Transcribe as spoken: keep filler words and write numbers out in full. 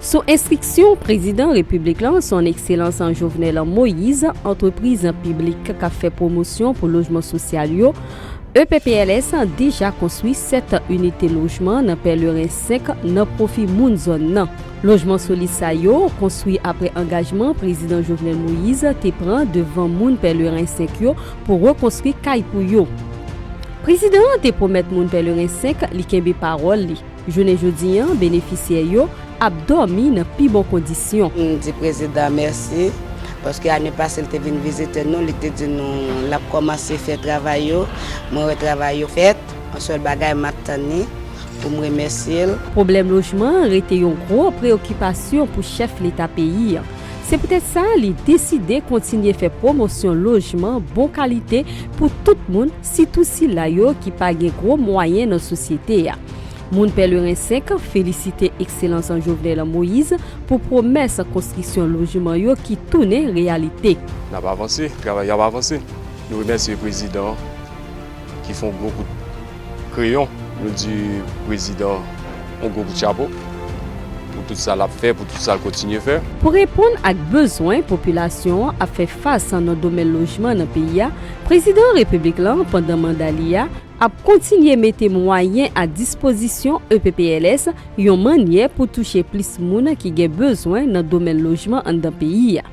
Sou enstriksyon Prezidan Repiblik la, Son Ekselans Jovenel Moïse, antrepriz piblik k ap fè pwomosyon pou lojman sosyal yo, E P P L S deja konstwi sèt inite lojman nan Pèleren senk nan pwofi moun zòn nan. Lojman solid sa yo konstwi apre angajman Prezidan Jovenel Moïse te pran devan moun Pèleren senk yo pou rekonstwi kay pou yo. Prezidan an te pwomèt moun Pèleren senk li kenbe pawòl li. Jounen jodi a, benefisyè yo ap dòmi nan pi bon kondisyon. M di prezidan mèsi, paske ane pase l te vin vizite nou, li te di nou l ap kòmanse fè travay yo. Mwen wè travay yo fèt, yon sèl bagay m ap tann li pou m remèsye l. Pwoblèm lojman an rete yon gwo preyokipasyon pou chèf leta peyi a. Se poutèt sa, li deside kontinye fè pwomosyon lojman bon kalite pou tout moun, sitou sila yo ki pa gen gwo mwayen nan sosyete a. Moun Pèleren senk felisite Ekselans Jovenel Moïse pou pwomès konstriksyon lojman yo ki tounen reyalite. N ap avanse, travay yo ap avanse. Nou remèsye prezidan ki fè yon gwo kout kreyon. Nou di prezidan yon gwo kout chapo pou tout sa l ap fè, pou tout sa l kontinye fè. Pou reponn ak bezwen popilasyon an ap fè fas nan domèn lojman nan peyi a, Prezidan Repiblik la, pandan manda li a, ap kontinye mete mwayen a dispozisyon E P P L S yon mannyè pou touche plis moun ki gen bezwen nan domèn lojman anndan peyi a.